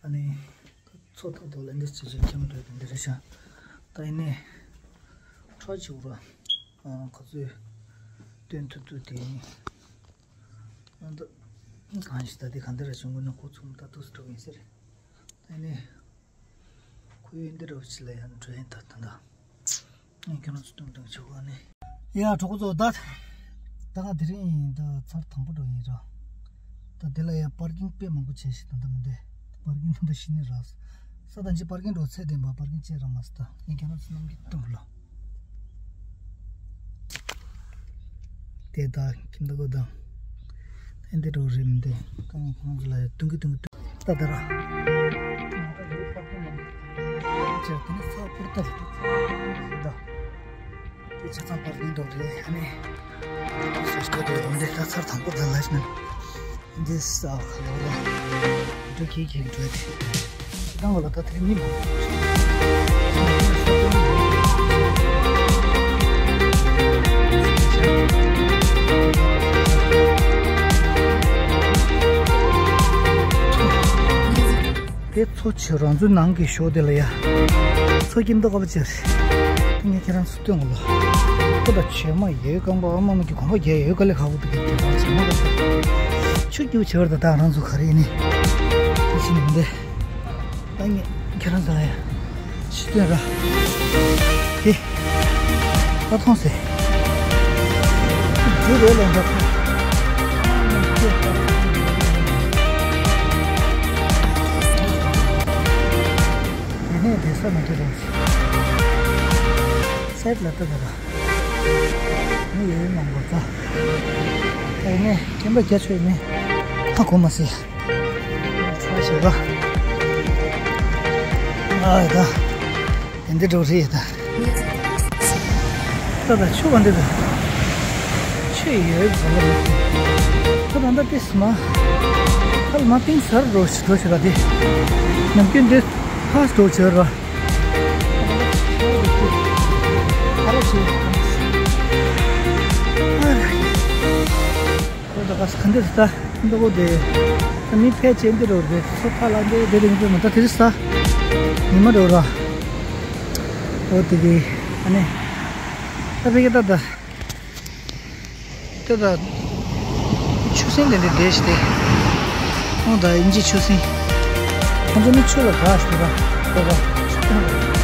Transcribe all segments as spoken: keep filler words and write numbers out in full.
ཨ་ནི་མཚོ་ཐོག་ཏུ་ལ་འདི་ཚོ་ཅིག་ཁྱིམ་འགྲོ་དེ་འདི་རེད་ཤག་ད་ཡིན་ནའི་ཁྲོ་ཆུ་ར་ག་ཚོད་སྟོན་ཐུབ་ཐུབ་དེ་ཡིན། ཨ་ད་གང་ཞིག་ད་དེ་གང་འདི་ར་བྱུང་དགོས་ན་ཁོ་ཚོ་མ་ད་ཏོག་ཙམ་འགྲོ་གི་ཡིན་ཟེར། ད་ཡིན་ནའི་ཁོ་ཡོད་འདི་ར་ཕྱི་ལ་ཡང་འགྲོ་ཡིན་ད་ད་ད། ངས་ཁྱོད་རང་ཚོ་སྟོན་སྟོན་ཆོག་ག་ནི། ཡ་གྲོགས་པོ་ཚོ་ད། ད་ང་དེ་རིང་ཡིན་ད་ཚར་དང་པོ་འགྲོ་ཡིན་ར། ད་དེ་ལ་ཡ་པར་ཀིང་དཔེ་མང་པོ་བྱས་ཤིག་ད་ད་མི་འདུག་པར་ཀིང་ད་ད་ཤི་ནི་ར། ས་ད་ཅི་པར་ཀིང་འགྲོ་ཚད་ལྡན་པ་པར་ཀིང་བྱས་ར་མ་སི་ད་ངས་ཁྱོད་རང་ཚོ་རྣམས་ཀྱི་སྟོན་ལ། དེ་ད་ཁྱིམ་ད་གོ་ད། ཨེ་འདི་འགྲོ་རེད་མི་འདུག་ད་ངས་ཁྱོད་རང་ཚོ་ལ་ཡ་སྟོན་གི་སྟོན་གི་སྟོན་ད་ད་ར། ཅེས་དེ་ནི་ཚ་པུར་ཏ་ཟེར་ད། དེ་ཆ་ཚང་པར་ཀིང་འགྲོ་རེད་ཨ་ནི། སོ་སོ་དེ་འདི་ད་ཚར་དང་པོ་ད་ལ་ཤི་ནི། འདི་ས་ཁ་ལོ་ར། འགྲོ་གི་གི་འགྲོ་དེ། ད་ང་ལ་ད་དེ་མི་མང་། དེ་མཚོ་ཆུ་རང་ཚོའི་ནང་གི་ཞོ་དེ་ལ་ཡ། མཚོ་ཁྱིམ་ཐོག་ཀ་བ་ཅེར། དེ་ངས་ཁྱེད་རང་ཚོ་སྟོན་གོ་ལ། ཁོ་ད་བྱེ་མ་ཡོད་རྐང་པ་ཨ་མ་མ་གི་གོམ་པ་རྒྱག་ཡོད་དཀའ་ལས་ཁག་པོ་འདུག་གི་དེ་བྱེ་མ་ག་ཆུ་རྒྱུ་བྱེ་བར་ད་ད་རང་ཚོ་ག་རེ་ཡིན་ནི། དེ་ཕྱིན་མི་འདི། ད་ངས་ཁྱེད་རང་ཚོ་ལ་ཡ། ཕྱི་སྟོན་ར། དེ། ད་མཐོང་ཟེ། དེ་རེད་ལ་འདྲ་ཁོ། དེ་ནས་བསྡད་ས་མ་འདྲ་རེད། སའིཌ་ལ་ལྟ་ད་ར། མི་ཡོད་མང་པོ་ད། ད་ཡིན་ནས་སྐྱེན་པ་རྒྱ་ཆོད་ནས་ཧ་གོ་མ་སྲིད། ཚ་ཞེ་ག་ཨ་ད། དེ་འདི་འགྲོ་རེད་ད། ད་ད་ཆུ་བ་འདི་ད། ཆུ་ཡོད་བཟོ་བ་རེད། ད་ད་ད་ཏིས་མ། ཧལ་མ་ཏིང་སར་འགྲོ་ཞིག་འགྲོ་ཞིག་ག་དེ། ནམ་རྒྱུན་འདི་ཧ་འགྲོ་ཆེ་ར། ཁོ་ད་ག་ས་ག་འདིར་ལྟ་འདུག་གོ་དེ། ད་མི་ཕལ་ཆེར་འདི་རོ་རེད་སོ་ཐ་ལ་འདི་དེ་རིང་འདི་མ་ད་དེ་རིང་ས་ཉི་མ་རོ་ར། འོ་དེ་གི་ཨ་ནི་ད་ཕ་གི་ད་ད་ད་ད་ཆུ་སྲིན་དེ་འདི་བསྡད་ཤི་དེ། ཁོང་ད་དབྱིན་ཇི་ཆུ་སྲིན། ཁོང་ཚོ་ནི་ཆུ་ལ་དགའ་ཞིག་ར་ད་ད།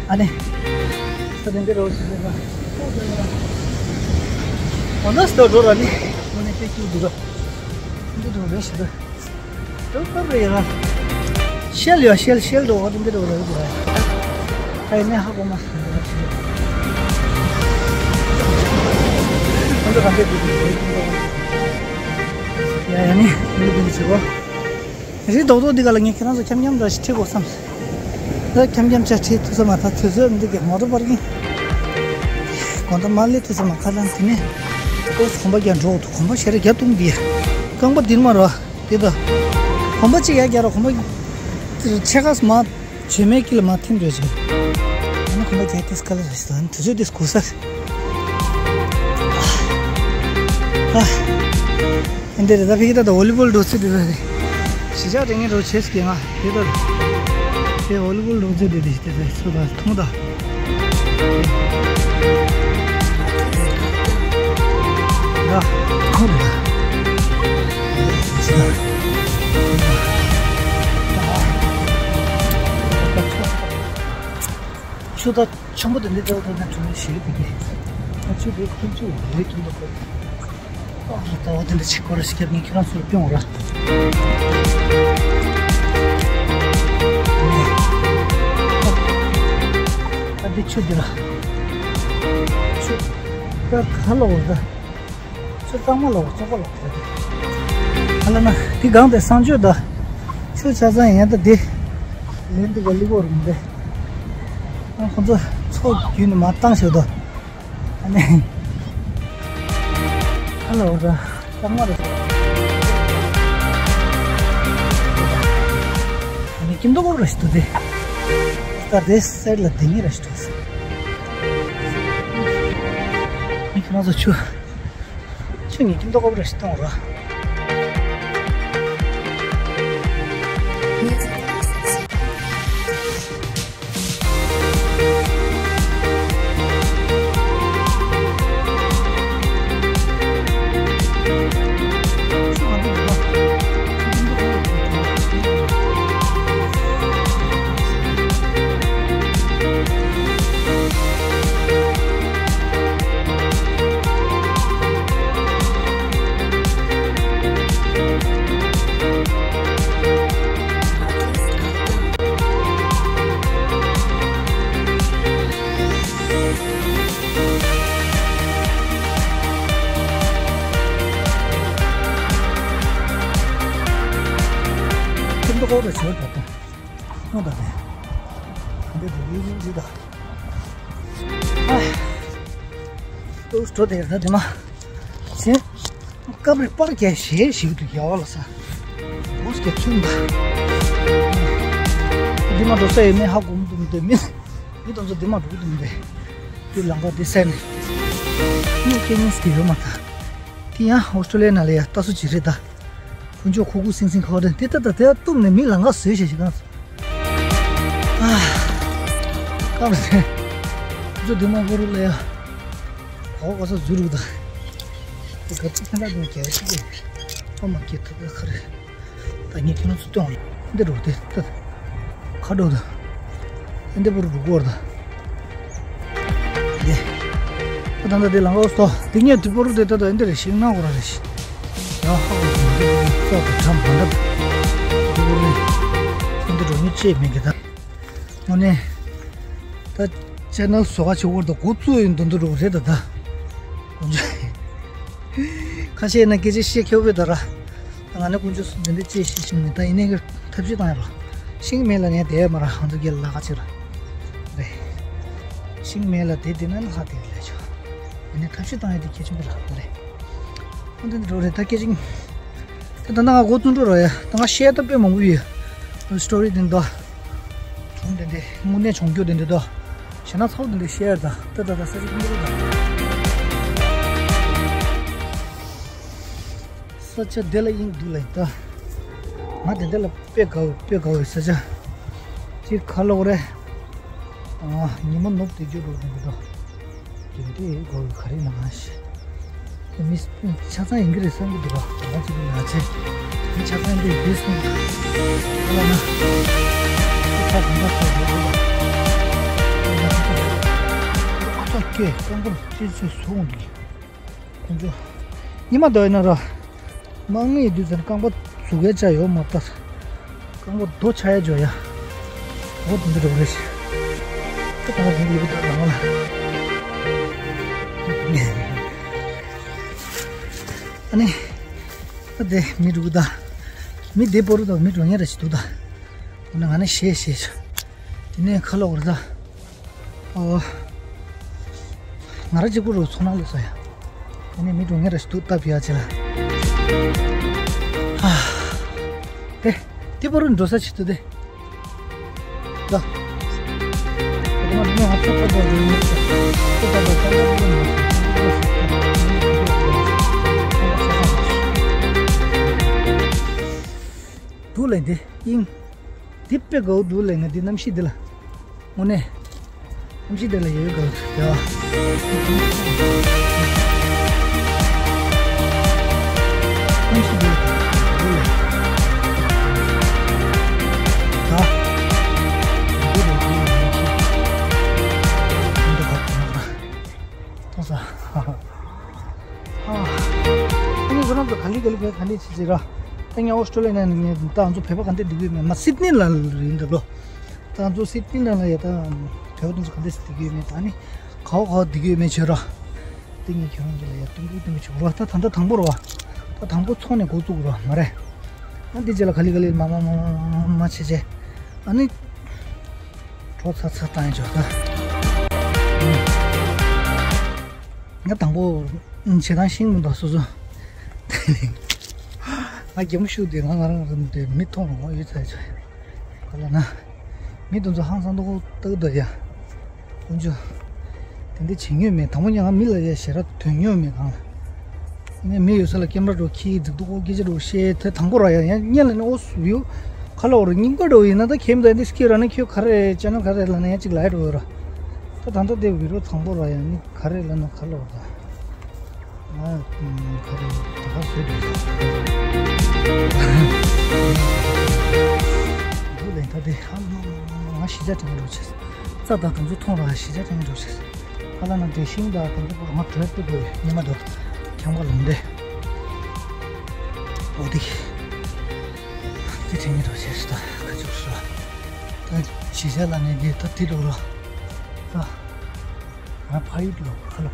ཨ་ནི། ས་དེ་འདི་རོ་ཞིག་རེད་ལ། འོ་ན་སྟོད་འགྲོ་ར་ནི། འོ་ནི་དཔེ་སྐྱིད་འདུག་ར། འདི་འགྲོ་རེ་ཞིག་ར། འགྲོ་སྟབས་རེད་ཡ། ཤེལ་ཡ་ཤེལ་ཤེལ་འགྲོ་བ་དེ་འདི་འགྲོ་ར་ཡོད་ར། ཨ་ཡ་ནི་ཧ་གོ་མ་སོང་ར་ཞིག་ར། འདི་ག་འདི་འདི་འདི་ཡ་ཡ་ནི་འདི་འདི་འདི་ཞིག་ར། རི་རྡོག་རྡོག་འདི་ག་ལ་ངས་ཁྱེད་རང་ཚོ་འཁྱམ་འཁྱམ་འདྲ་ཞིག་ཁྲིད་དགོས་བསམ། ད་འཁྱམ་འཁྱམ་ཆ་ཁྲིད་ཐུབ་ས་མ་ཐག་དུས་ཚོད་འདི་གི་མོ་ཊ་པར་ཀིང་། དགོང་དག་མ་སླེབས་ཐུབ་ས་མ་ཁ་ལན་དེ་ནས་ཨོ་གོམ་པ་རྒྱག་འགྲོ་འདུག་གོམ་པ་ཞེ་དྲག་རྒྱག་ཐུབ་འདི། རྐང་པ་འདིར་མ་རོ། དེ་ད། གོམ་པ་གཅིག་ཡར་རྒྱག་རོགས་གོམ་པ། ཕྱེད་ཀ་མ། བྱེ་མའི་དཀྱིལ་ལ་མ་ཐིམ་འགྲོ་ཆེ། ཨ་ནི་གོམ་པ་རྒྱག་ཏེ་སྐ་ལ་རེ་ཞིག་ལ་ནི་དུས་ཚོད་དེ་སྒུག་ས། ཨ། ཨེ་འདི་རེད་ད་ཕ་གི་ད་ད་ཝོ་ལི་བོལ་འགྲོ་ཚུལ་དེ་ད་རེད། གཞིས་ཆགས་དེ་ངས་འགྲོ་བྱེད་སྐྱེ་ང་དེ་ད། དེ་ཝོ་ལི་བོལ་འགྲོ་ཚུལ་དེ་དེ་དེ་དེ་ཚོ་ད་མཐོང་ད། ད་མཐོང་ད། ཆུ་ད་ཆེན་པོ་དེ་འདི་ལྟ་བུ་ད་ནི་གྲོང་ཞིག་དེ་གི། ད་ཆུ་དེ་ཁྱིམ་ཆུ་རེད་ཁྱིམ་པ་དེ། ཨ་ད་བ་དེ་འདྲ་ཆེ་སྐོར་ཞིག་ཁྱེད་ནི་ཁྱེད་རང་ཚོར་སྐྱོང་ར། ད་འདི་ཆུ་འདི་ལ། ཆུ་ད་ག་ལ་འོ་ད། ཆུ་གཙང་མ་ལོག་བཙོག་པ་ལོག་ཟེར་ཏེ། ཨ་ལ་ན་དེ་གང་དེ་གསང་སྤྱོད་ད། ཆུ་ཆ་ཚང་ཡན་ད་དེ། ལན་དེ་ག་ལི་གོ་རུང་དེ། ཨ་ཁོ་ཚོ་ཚོགས་རྒྱུན་ནས་མ་བཏང་ཞེས་དོ། ཨ་ནི། ཨ་ལོ་ར། ལྟག་མ་རེད། ཨ་ནི་ཀིམ་ཏོ་ཀོབ་ར་ཞིག་འདུག་སྟེ། ད་དེ་སའིཌ་ལ་དེ་གཉིས་ར་ཞིག་འདུག་སྟེ། ཨ་ནི་ཁྱེད་རང་ཚོ་ཆུ། ཆུ་ངས་ཀིམ་ཏོ་ཀོབ་ར་ཞིག་གཏོང་ར། ཀིམ་ཏོ་ཀོབ་ར་ཞིག་ད་ལྟ། ཨོ་ད་ནས། འདི་འགྲོ་ཡིན་འདི་ད། ཨ། ཏུ་འགྲོ་དེ་ད་དེ་མ། ཟིན། སྐབས་རེ་པར་རྒྱག་ཞེས་ཞིག་ཏུ་ཡལ་བ་ལ་ས། འོ་སྐད་ཚུན་ད། འདི་མ་འགྲོ་ས་ཡོད་མེད་ཧ་གོ་མི་འདུག་མི་འདུག་མི། མི་དང་ཚོ་འདི་མ་འགྲོ་གི་འདུག་མི་འདུག་དེ་ལམ་ཁ་འདི་ས་ནས། མི་སྐད་ངན་སྐད་ཡོད་མ་ཐག་དེ་ཡང་ཨོ་སི་ཀྲོ་ལི་ཡ་ནང་ལ་ཡ་ལྟ་སུ་ཅི་རེད་ད། དཀོན་མཆོག་ཁུ་ཁུ་སིང་སིང་ཁ་བ་དེ་ལྟ་ལྟ་དེ་གཏུབ་ནས་མི་ལ་ང་བཟོས་ཤེས་ཤིག་གང་། ཨ། སྐབས་རེ། ཚོ་དེ་མ་གོ་རུ་ལ་ཡ། གོ་ག་ས་ཟུར་རུ་ད། དེ་ག་ཚོད་ཕན་ཐག་དང་རྒྱལ་ཤི་དེ། ཨ་མ་སྐྱེ་ཐུབ་ད་ཁ་རེ། ད་ངས་ཁྱོད་རང་ཚོ་སྟོན་ལ། འདི་རུ་དེ་ལྟ། ཁ་དྲོ་ད། ཨེ་འདི་བོ་རུ་འགྲོ་གོ་ར་ད། ཡེ། ད་ད་ད་དེ་ལང་ལོག་སོ། དེ་ངས་དུས་པོ་རུ་དེ་ད་ད་ཨེ་འདི་རེ་ཞིག་ནང་གོ་ར་རེ་ཞིག་ཡ་ཧ་གོ་སོང་། འདི་རུ་རྩ་ད་གྲམ་བ་འདབ། འདི་རུ་རེ། ཨེ་འདི་རུ་ནི་ཅེས་མེད་གི་ད། དངོས་གནས། ད་ཅེ་ནལ་བཟོ་ག་ཆེ་བོར་ད་འགོ་བཙུགས་ཡིན་དོན་དུ་རུ་རེད་ད་ད། དཀོན་མཆོག་ཁ་ཤས་ན་སྐད་ཆ་བཤད་ཁྱོད་བས་ད་ར། ང་ནི་དཀོན་མཆོག་འདི་འདྲ་ཅེས་བཤད་ཤིང་མེད་ད་ཡིན་ནའི་གི་ཐབས་ཤེས་བཏང་ཡ་རོ། ཤིང་མེད་ལ་ངས་བསྡད་མ་ར་ཧང་ཚོ་རྒྱལ་ལ་ཁ་ཆེ་ར། རེད། ཤིང་མེད་ལ་བསྡད་བསྡད་ན་ལྷ་དེ་ལས་ཆོག་ཡིན་ནའི་ཐབས་ཤེས་བཏང་ཡ་དེ་གལ་ཆེན་པོ་ར་མ་རེད། ཁོང་དེ་འདྲ་རོ་རེད་ད་སྐད་ཅིག་ད་ད་ང་འགོ་བཙུགས་འགྲོ་རོ་ཡ། ད་ང་བཤད་ད་དཔེ་མང་པོ་ཡོད། སི་ཊོ་རི་དེ་འདྲ། བྱུང་དེ་འདྲ། དངོས་གནས་བྱུང་རྒྱུ་དེ་འདྲ་ད། ཞེ་ན་ཚོགས་དེ་འདྲ་བཤད་ད། ད་ད་ད་ས་ཆ་ཀུན་འདྲ་ད། ས་ཆ་དེ་ལ་དབྱིངས་འདུག་ལ་ད། ང་དེ་འདྲ་ལ་དཔེ་དགའ་བའི་དཔེ་དགའ་བའི་ས་ཆ། ཅིག་ཁ་ལོག་རེད། ཨ། ཉི་མ་ནུབ་དེ་རྒྱུ་འགྲོ་དེ་འདྲ་ད། དེ་འདྲའི་སྒོ་གི་ག་རེ་ནང་ཞེ། མི་ཆ་ཚང་ཡིན་གྱི་རེད་བསམ་གྱི་འདུག་ག་ང་ཚོ་གི་ང་ཚེ། མི་ཆ་ཚང་འདི་ཡིན་གསུངས། ཁ་ལ་ན། ཁ་གང་ག་ཚོ་ཡོད་རེད། ཁ་ཚ་སྐད་རྐང་པར་ཅི་ཚོད་བཟོ་འོང་འདུག་ཁོང་ཚོ། ཉི་མ་འདོད་ན་ར། དམག་མིའི་དུས་ཚོད་རྐང་པ་ཟུག་གའི་ཆ་ཡོད་མ་ལྟར། རྐང་པ་རྡོ་ཆ་ཡ་འཇོ་ཡ། འོ་དེ་འདྲ་རེད་ཤག་ད་ད་དེ་ལུག་ད་ལ་ལ། ཨ་ནི། ད་དེ་མི་འགྲོ་གི་ད། མི་དེ་པོ་རུ་ད་མི་འགྲོ་ཉེ་ར་ཞིག་འདུག་ད། འོ་ན་ང་ནི་ཤེས་ཤེས་ཤག་དེ་ནས་ཁ་ལོག་རེད་ད། ཨོ། ང་ར་གཅིག་པུ་རུ་ཚོང་ནང་ལས་སོ་ཡ། དེ་ནས་མི་འགྲོ་ངེས་ར་ཞིག་འདུག་སྟབས་ཡག་ཆེ་ལ། ཨ། དེ། དེ་པ་རུ་འགྲོ་ས་ཆེ་ཏུ་དེ། ད། འདུག་ལས་འདི་ཨིན། འདི་དཔེ་དགའ་བོ་འདུག་ལས་ང་འདི་གནམ་གཤིས་འདི་ལ། དངོས་གནས། གནམ་གཤིས་འདི་ལ་ཡོད་དགའ་བོ་འདུག་ཡ། གནམ་གཤིས་འདི་ལ་ཡོད་ལ། ད། འདི་ལ་ཡོད་ལ་ཡོད་ཤིང་། འདི་ལ་ཡོད་ལ། ཐོང་ས། ཨ། ཨ་ནི་ཁོ་རང་ཚོ་ག་ལེ་ག་ལེ་ག་ལེ་བྱེད་ཅིག་ར། ད་ངས་ཨོ་སི་ཀྲོ་ལི་ཡ་ནས་ངས་ད་ང་ཚོ་བོད་པ་ག་འདྲས་འདུག་གི་མེད་མ་སིད་ནི་ལ་ཡིན་འདུག་ལོ། ད་ང་ཚོ་སིད་ནི་ལ་ལ་ཡ་ད་བོད་པ་དེ་ཚོ་ག་འདྲས་འདུག་གི་མེད་ད་ནི་ག་བ་ག་བ་འདུག་གི་མེད་བྱོས་ར། དེ་ངས་ཁྱོད་རང་ཚོ་ལ་ཡ་སྟོན་གི་སྟོན་གི་བྱོས་ར། ད་ད་ད་དང་པོ་ར་བ། ད་དང་པོ་ཚོགས་ནས་འགོ་བཙུགས་ར་མ་རེད། ཨ་འདི་རྗེས་ལ་ག་ལེ་ག་ལེ་མ་མ་མ་མ་མ་མ་བྱེད་བྱེད། ཨ་ནི། གྲོ་ཚ་ཚ་བཏང་ཡ་ཆོག་ད། ང་དང་པོ་བྱེད་སྟངས་ཤིང་མི་འདུག་སོ་སོ། ང་རྒྱ་མོ་ཤུགས་དེ་ང་ང་རང་རང་དེ་མི་མཐོང་རུང་ཡོད་ཚར་ཚོད། ག་ལ་ན། མི་དེ་ཚོ་ཧང་སང་ཏོག་ཏག་ཏག་ཡ། དཀོན་མཆོག་དེ་འདྲ་བྱེད་མྱོང་མེད། དང་པོ་ཉིད་ང་མི་ལ་ཡ་ཞེ་དྲག་དོན་མྱོང་མེད་གང་ལ། ངས་མི་ཡོད་ས་ལ་ཀེམ་ར་འགྲོ་ཁྱི་འཛུགས་འདུག་ཨོ་སྐད་ཆ་འགྲོ་བཤད་དེ་དང་པོ་ར་ཡ་ཡ་སྔོན་ལ་ནི་ཨོ་སུ་ཡོ། ཁ་ལ་འོ་ར་རྙིང་པ་འགྲོ་ཡིན་ན་ད་ཁྱེམ་ད་འདི་སྐྱེ་ར་ནི་ཁྱོད་ག་རེ་ཅ་ན་ག་རེ་ལ་ན་ཡ་གཅིག་ལ་ཡ་འགྲོ་ཡོད་ར། ད་ད་ལྟ་དེ་བི་རོ་དང་པོ་ར་ཡ་ནི་ག་རེ་ལ་ན་ཁ་ལ་འོ་ད། ང་ག་རེ་ད་ག་བཟོས་འདུག་འདུག་ལན་ད་དེ་ཧ་ལམ་ང་ཞི་ཅ་དྲན་འགྲོ་ཆེ། རྩ་དང་དང་ཚོ་མཐོང་ར་ཞི་ཅ་དྲན་འགྲོ་ཆེ། ཁ་ལ་ན་དེ་ཤིང་དང་དང་ཚོ་ང་བྲོས་ཏེ་འགྲོ་ཉི་མ་འགྲོ་ཁྱང་པ་ལུང་དེ། འོ་དེ་དེ་དྲན་འགྲོ་ཆེ་ད་ག་ཅུག་སོ། ད་ཞི་ཅ་ལ་ནས་དེ་ད་དེ་འགྲོ་ར། ད་ང་ཕ་ཡུལ་ལ་ཁ་ལ་ད།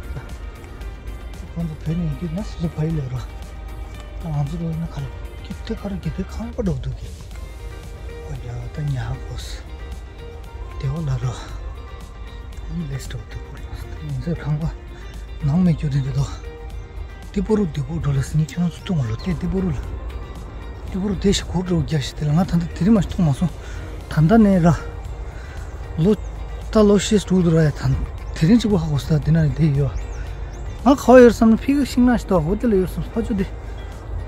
ཁོང་ཚོ་བོད་ནས་ཡིན་རྒྱུ་ན་སོ་སོ་ཕ་ཡུལ་ལ་རོ། ད་ང་ཚོ་རོ་ན་ཁ་ལ་ཁྱི་དེ་ཁ་ར་གི་དེ་ཁང་པ་འགྲོ་འདུག་གི། ཨོ་ཡ་ད་ཉ་ཧ་གོ་སི། དེ་བ་ལ་རོ། ཨམ་ལེས་འགྲོ་འདུག་གོ་ལ་ཡིན་ཟེར་ཁང་པ། ནང་མེད་རྒྱུ་དེ་འདྲ་དོ། ཏི་པོ་རུ་དུས་པོ་འགྲོ་ལ་སི་ནི་ཁྱོད་ཚོ་ཐུང་ལོ་ཏེ་ཏི་པོ་རུ་ལ། ཏི་པོ་རུ་དེ་ཞིག་གོ་འགྲོ་རྒྱ་ཞིག་དེ་ལ་ང་ད་ལྟ་དེ་རིང་མ་ཞིག་མཐོང་མ་སོང་། ད་ལྟ་ནས་ར། ལོ། ད་ལོ་ཤེས་དྲུག་དུ་ར་ཡ་ཐང་། དེ་རིང་གཅིག་པོ་ཧ་གོ་ས་དེ་ན་རེ་དེ་ཡོད། ང་ཁ་བ་ཡོད་བསམ་ན་ཕི་གི་ཤིང་ནགས་ཤིག་ཏོ་འོ་དེ་ལ་ཡོད་བསམ་ཕ་ཆོ་དེ།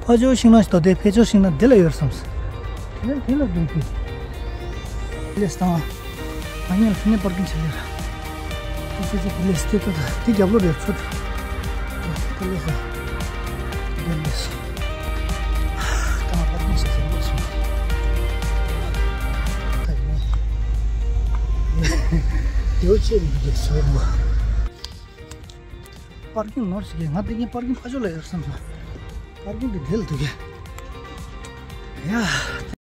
ཕ་ཆོ་ཤིང་ནགས་ཤིག་ཏོ་དེ་ཕེ་ཆོ་ཤིང་ནགས་དེ་ལ་ཡོད་བསམ། དེ་ནས་དེ་ལ་འདུག་གི། ལེས་དང་། ང་གཉིས་ལ་ཕི་ནས་པར་ཀིང་བྱེད་ལེ་ར། ཏི་ཤི་ཤི་ལེས་ཏི་ཏི་ཏི་རྒྱབ་ལོ་རེ་ཚོད། ཏི་ལེས། ཏི་ལེས། ད་ང་པར་ཀིང་བྱེད་ལེ་སོང་། ད་ཡིན། ཡོ་ཆེ་རིགས་ཀྱི་སོ་མ། པར་ཀིང་ནོར་ཞིག་ང་དེ་གིན་པར་ཀིང་ཕ་ཆོ་ལ་ཡོད་བསམ་སོང་། པར་ཀིང་དེ་དེ་ལ་འདུག་གི། ཡ།